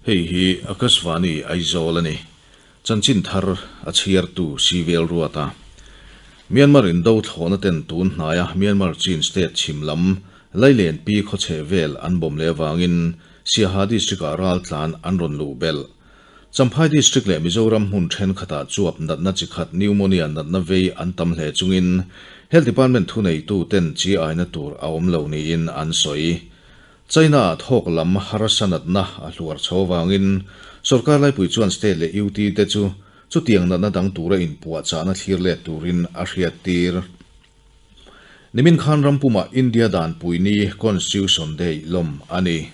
Hei hi Akashvani Aizawl a ni. Chanchin thar a chhiartu Sivel Ruata. Myanmar indo thlawhna ten tun hnaia Myanmar Chin state chhim lam Lailen pi khawchheh vel an bawm leh avangin Siaha district-ah raltlan an rawn luh belh. Champhai district leh Mizoram hmun thenkhatah chuap natna chi khat pneumonia natna vei an tam hle chungin Health Department thuneitu ten chi aina tur a awm lo niin an sawi. China-ah thawk lam harsa natna a hluar chho avangin sorkar laipui chuan state leh UT te chu chutiang natna dang tura inpuahchahna thlir let turin a hriattir. Nimin khan rampumah India danpui ni Constitution Day lawm a ni.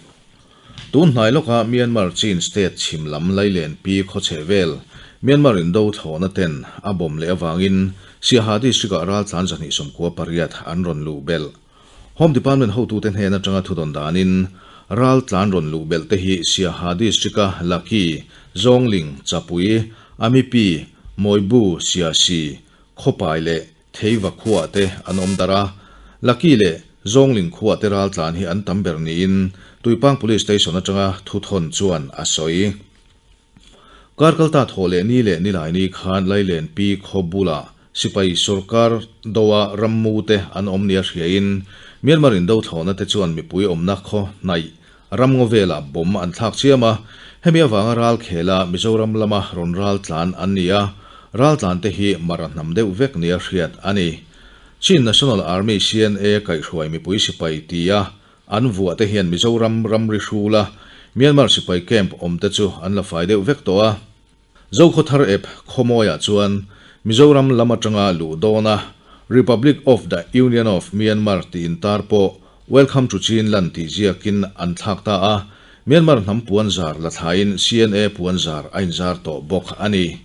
Tun hnai lawka Myanmar Chin state chhim lam Lailen pi khawchheh vel Myanmar indo thlawhna ten a bawm leh avangin Siaha district-ah raltlan 298 an rawn luh belh. Home Department hotute hnen atanga thudawn danin raltlan rawn luh belh te hi Siaha district-a Laki, Zawngling, Chapui, Amipi, Mawibu, Siasi, Khawpai leh Theiva khuaah te an awm darh a, Laki leh Zawngling khuaah te raltlan hi an tam ber niin Tuipang Police Station atanga thuthawn chuan a sawi. Karkalta thawh leh ni leh Nilaini khan Lailen Pi khaw bulah sipai sorkar doa rammu te an awm nia hriain Myanmar indo thlawhna te chuan mipui awmna khaw hnaih ramngaw velah bomb an thlak chiam a, hemi avanga ral khela Mizoram lama rawn raltlan an ni a, raltlan te hi mara hnam deuh vek nia hriat a ni. Chin National Army, CNA, kaihhruai mipui sipai tia an vuah te hian Mizoram ramri hrula Myanmar sipai camp awm te chu an la fai deuh vek tawh a. Zokhawthar ep khawmawiah chuan Mizoram lam atanga luh dawna Republic of the Union of Myanmar tih intar pawh Welcome to Chinland tih ziakin an thlak ta a, Myanmar hnam puanzar la thlain CNA puanzar a inzar tawh bawk a ni.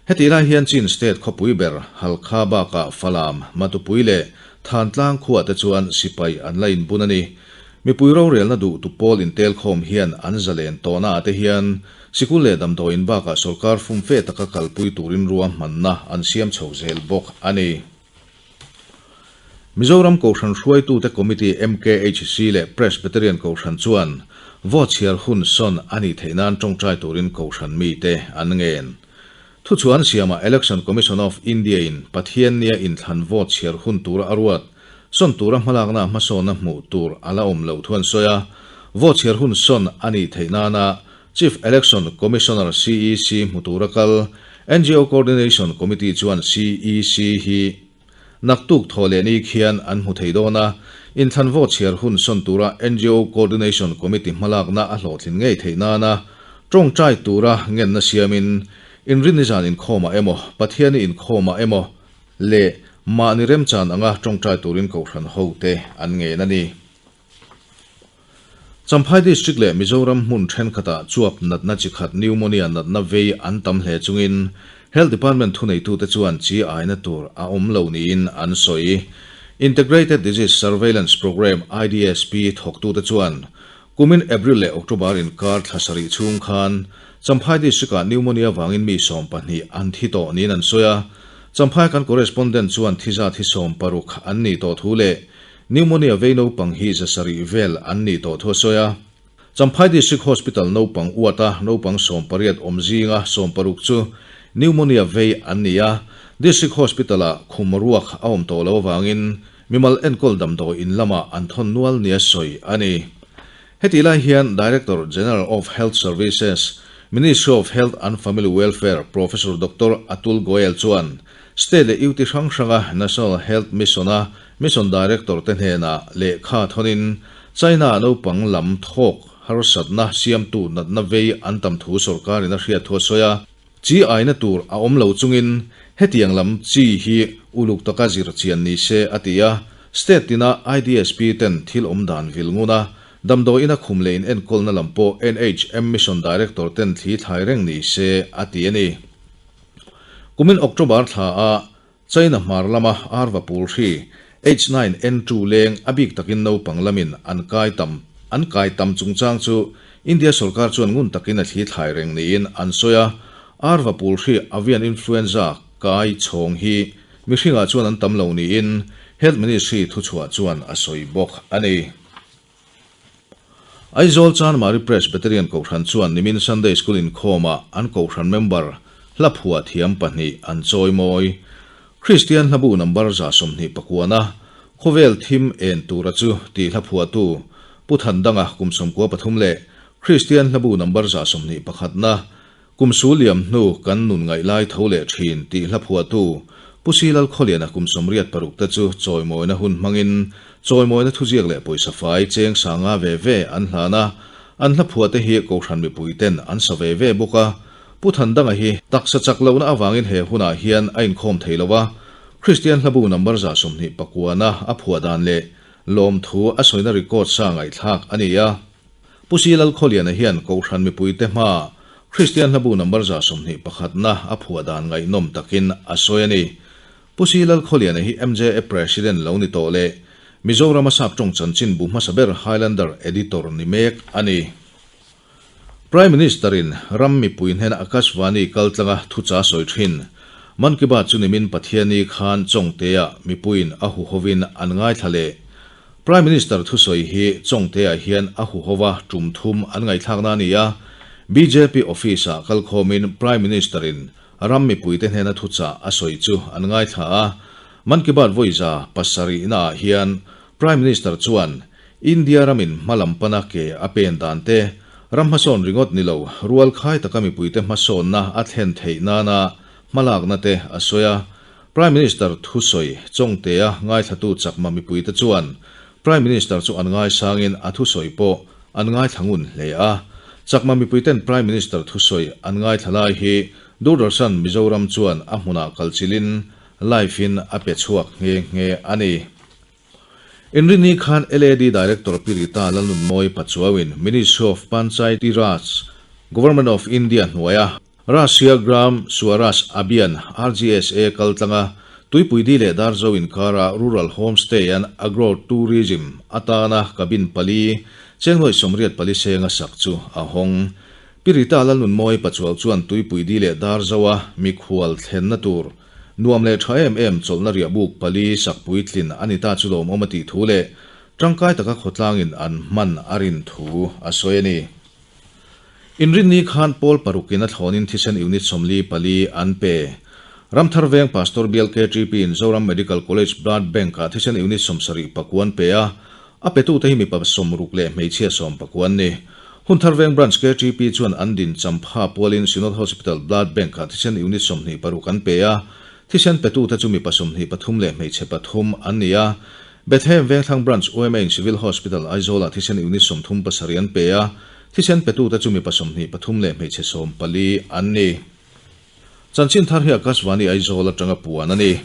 Hetih lai hian Chin state khawpui ber Halkha bakah Falam, Matupui leh Thantlang khuah te chuan sipai an la inbun a ni. Mipui rorelna duh tu pawl intelkhawm hian an zalen tawhna ah te hian Sikul leh damdawiin bakah sorkar fumfe taka kalpui turin ruahmanna an siam chho zel bawk a ni. Mizoram Kohhran hruaitute Committee MKHC leh Presbyterian Kohhran chuan vote chhiar hun sawn a nih theih nan tawngtai turin Kohhran mite an ngen. Thuchhuah an siamah Election Commission of India-in Pathiannia inthlan vote chhiar hun tura a ruat sawn tura hmalakna hmasawnna hmuh tur a la awm loh thu an sawi a, vote chhiar hun sawn a nih theih nana Chief Election Commissioner, CEC, hmu tura kal NGO Coordination Committee chuan CEC hi naktuk thawh leh ni khian an hmu thei dawn a, inthlan vote chhiar hun sawn tura NGO Coordination Committee hmalakna a hlawhtlin ngei theih nana tawngtai tura ngenna siamin inrinni zan inkhawmah emaw Pathiani inkhawmah emaw leh mahni remchan anga tawngtai turin kohhran hote an ngen a ni. Champhai District leh Mizoram hmun thenkhatah chuap natna chi khat pneumonia natna vei an tam hle chungin Health Department thuneitute chuan chi aina tur a awm lo niin an sawi. Integrated Disease Surveillance Programme, IDSP, thawktute chuan kumin April leh October inkar thla sarih chhung khan Champhai District-ah pneumonia vangin mi 12 an thi tawh niin an sawi a. Champhai kan correspondent chuan thi zat hi 60 an nih tawh thu leh Pneumonia vei naupang hi 700 vel an nih tawh thu a sawi a. Champhai District Hospital naupang uata naupang 18 awm zinga 60 chu pneumonia vei an ni a. District Hospital-ah khum ruak a awm tawh loh avangin mimal enkawl damdawi in lamah an thawn nual nia sawi a ni. Hetih lai hian Director General of Health Services, Ministry of Health and Family Welfare Professor Doctor Atul Goyal chuan State leh UT hrang hranga National Health Mission-a Mission Director te hnenah lehkha thawnin China-ah naupang lam thawk harsatna siamtu natna vei an tam thu sorkarin a hriat thu a sawi a. Chi aina tur a awm lo chungin hetiang lam chi hi uluk taka zir chian ni se a ti a. State tina IDSP ten thil awm dan vil ngun a, damdawi ina khum leh in enkawlna lam pawh NHM Mission Director ten thli thlai reng ni se a ti a ni. Kumin October thla a China hmar lama arva pul hri H9N2 leng a bik takin naupang lamin an kai tam an kai tam chungchang chu India sorkar chuan ngun takin a thli thlai reng niin an sawi a. Arva pul hri avian influenza kai chhawng hi mihringah chuan an tam lo niin Health Ministry thuchhuah chuan a sawi bawk a ni. Aizawl Chanmari Presbyterian Kohhran chuan nimin Sunday School inkhawmah an Kohhran member hla phuah thiam pahnih an chawimawi. Kristian hlabu number 29 na Khawvel thim en tura chu tih hla phuahtu Pu Thandanga kum 13 leh Kristian hlabu number 21 na Kum su liam hnu kan nun ngaih lai tho leh thin tih hla phuahtu Pu Silal Khawliana kum 86 te chu chawimawina hun hmangin chawimawina thuziak leh pawisa fai cheng sanga ve ve an hlan a, an hla phuah te hi Kohhran mipui ten an sa ve ve bawk a. Pu Thandanga hi taksa chak lohna avangin he hunah hian a inkhawm thei lo a, Kristian hlabu number 29 na a phuah dan leh lawmthu a sawina record sa ngaihthlak a ni a. Pu Silal Khawliana hian Kohhran mipuite hmaah Kristian hlabu number 21 na a phuah dan ngaihnawm takin a sawi a ni. Pu Silal Khawliana hi MJA President lo ni tawh leh Mizorama sap tawng chanchin bu hmasa ber Highlander Editor ni mek a ni. Prime Minister-in ram mipui hnena Akashvani kaltlanga thucha sawi thin. Mann Ki Baat chu nimin Pathiani khan Chawngtea mipuiin a huhovin an ngaithla leh. Prime Minister thusawi hi Chawngtea hian a huhova tum thum an ngaihthlakna a ni a, bjp office-ah kalkhawmin Prime Minister-in ram mipuite hnena thuchah a sawi chu an ngaithla a. Mann Ki Baat vawi 7 naah hian Prime Minister chuan India ramin hma lam pana ke a pen dan te, ram hmasawn ringawt ni lo, rual khai taka mipuite hmasawnna a thlen theih nana hmalakna te a sawi a. Prime Minister thusawi Chawngtea ngaithlatu chakma mipuite chuan Prime Minister chu an ngaisangin a thusawi pawh an ngaithla ngun hle a. Chakma mipuiten Prime Minister thusawi an ngaithla lai hi Doordarshan Mizoram chuan a hmunah kalchilhin live-in a pe chhuak nghe nghe a ni. Inrini khan LAD Director Pi Rita Lalnunmawi Pachuauin Ministry of Panchayati Raj, Government of India hnuaia Rashtriya Gram Swaraj Abhiyan, RGSA, kaltlanga Tuipui Di leh Darzo inkara Rural Homestay and Agro Tourism atana cabin pali chengnuai 84 senga sak chu a hawng. Pi Rita Lalnunmawi Pachuau chuan Tuipui Di leh Darzo-a mikhual thlenna tur nuam leh tha em em chawlhna riah buk pali sak puitlin a ni ta chu lawmawm a tih thu leh tangkai taka khawtlangin an hman a rin thu a sawi a ni. Inrinni khan pawl parukin a thlawnin thisen unit 44 an pe. Ramthar Veng Pastor Bial KTP in Zoram Medical College Blood Bank-ah thisen unit 79 an pe a, a petute hi mipa 60 leh hmeichhia 19 an ni. Hunthar Veng Branch KTP chuan an din champha pualin Synod Hospital Blood Bank-ah thisen unit 26 an pe a, thisen petute chu mipa 23 leh hmeichhe pathum an ni a. Bethlehem Vengthlang Branch yma in Civil Hospital Aizawl-ah thisen unit 37 an pe a, thisen petute chu mipa 23 leh hmeichhe 14 an ni. Chanchin thar hi Akashvani Aizawl atanga puan a ni.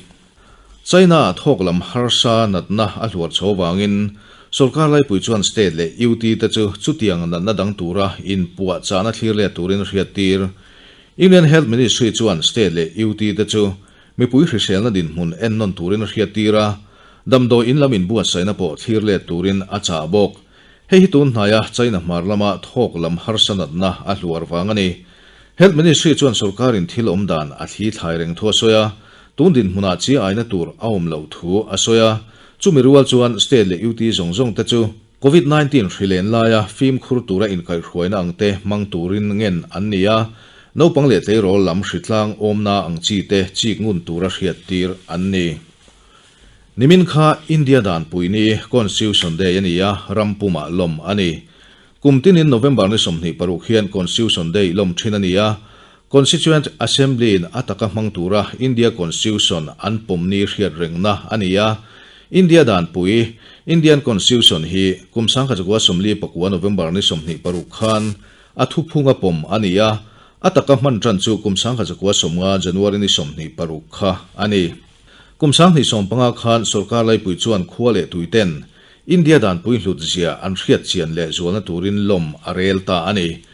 China-ah thawk lam harsa natna a hluar chho vangin sorkar laipui chuan state leh UT te chu chutiang natna dang tura inpuah chahna thlir let turin hriat tir. Union Health Ministry chuan state leh UT te chu mipui hriselna dinhmun ennawn turin a hriat tir a, damdawi in lam inbuatsaihna pawh thlir let turin a chah bawk. Hei hi tun hnaia China hmar lama thawk lam harsa natna a hluar vang a ni. Health Ministry chuan sorkarin thil awm dan a thli thlai reng thu a sawi a, tun dinhmunah chi aina tur a awm loh thu a sawi a. Chumi rual chuan state leh UT zawng zawng te chu Covid-19 hri len laia fimkhur tura inkaihhruaina ang te hmang turin ngen an ni a, naupang leh tleirawl lam hritlang awmna ang chi te chik ngun tura hriat tir an ni. Nimin kha India danpui ni Constitution Day a ni a, ram pumah lawm a ni. Kum tinin November ni 26 hian Constitution Day lawm thin a ni a, Constituent Assembly-in a taka hmang tura India Constitution an pawm ni hriat rengna a ni a. India danpui, Indian Constitution, hi kum 1949 November ni 26 khan a thuphunga pawm a ni a, a taka hman tan chu kum 1950 January ni 26 kha a ni. Kum 2015 khan sorkar laipui chuan khua leh tuiten India danpui hlut zia an hriat chian leh zualna turin lawm a rel ta a ni.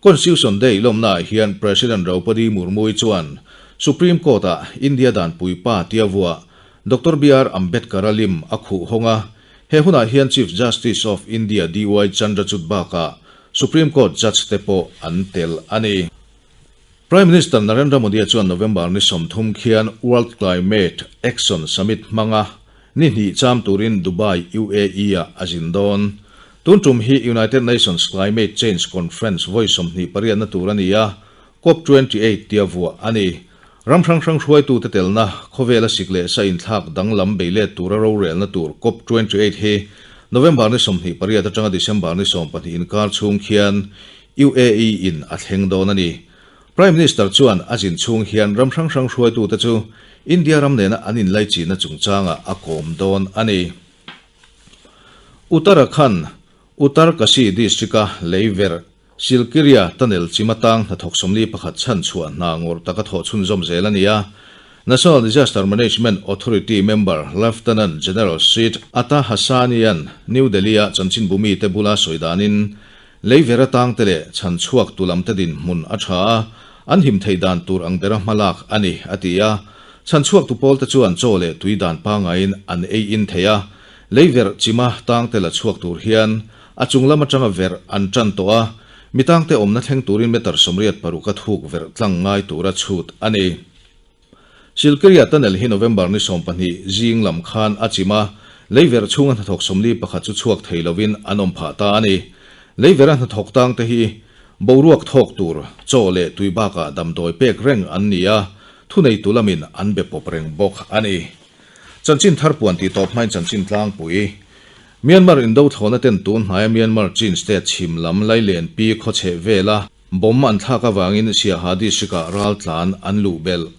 Constitution Day lawmnaah hian President Draupadi Murmu-i chuan Supreme Court-ah India danpui pa tia vuah Doctor BR Ambedkar-a lim a khuh hawng a. He hunah hian Chief Justice of India DY Chandrachud bakah Supreme Court Judge te pawh an tel a ni. Prime Minister Narendra Modi chuan November ni 30 khian World Climate Action Summit hmanga ni hnih cham turin Dubai, UAE-ah a zin dawn. Tun tum hi United Nations Climate Change Conference vawi 28 na tur a ni a, Cop 28 tia vuah a ni. Ram hrang hrang hruaitute telna, khawvela sik leh sa inthlak danglam bei let tura rorelna tur Cop 28 hi November ni 28 atanga December ni 12 inkar chhung khian UAE in a thleng dawn a ni. Prime Minister chuan a zin chhung hian ram hrang hrang hruaitute chu India ram nena an inlaichihna chungchangah a kawm dawn a ni. Uttarakhand, Uttarkashi district-a lei verh Silkiria tunnel chim atang hnathawk 41 chhan chhuah hna ngawrh taka thawh chhunzawm zel a ni a. National Disaster Management Authority member Lieutenant General Syed Ata Hassani-a'n New Delhi-a chanchinbu mite bula sawi danin lei ver atang te leh chhan chhuak tu lam te dinhmun a tha a, an him theih dan tur ang bera hmalak a ni, a ti a. Chhan chhuak tu pawl te chuan chaw leh tui dan pangaiin an ei in thei a, lei verh chima tang te la chhuak tur hian A chung lam atanga verh an tan tawh a, mi tangte awmna thleng turin meter 86 a thuk verh tlang ngai tura chhut a ni. Silkiria tunnel hi November ni 12 zing lam khan a chim a, lei verh chhunga hnathawk 41 chu chhuak thei lovin an awm phah ta a ni. Lei verha hnathawk tangte hi boruak thawk tur chaw leh tui bakah damdawi pek reng an ni a, thuneitu lamin an be pawp reng bawk a ni. Chanchin thar puan tih tawp hmain chanchin tlangpui. Myanmar indo thlawhna ten tun hnaia Myanmar Chin State chhim lam Lailenpi khaw chheh vela bomb an thlak avangin Siaha District-ah raltlan an luh belh.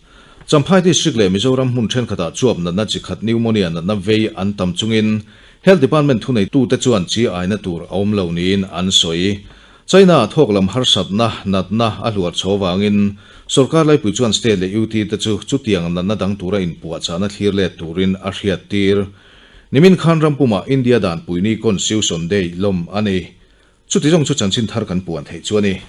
Champhai District leh Mizoram hmun thenkhatah chuap natna chi khat pneumonia natna vei an tam chungin Health Department thuneitute chuan chi aina tur a awm lo niin an sawi. China-ah thawk lam harsatna natna a hluar chho avangin sorkar laipui chuan state leh UT te chu chutiang natna dang tura inpuahchahna thlir let turin a hriattir. Nimin khan ram pumah India danpui ni Constitution Day lawm a ni. Chuti zawng chu chanchin thar kan puan theih chu a ni.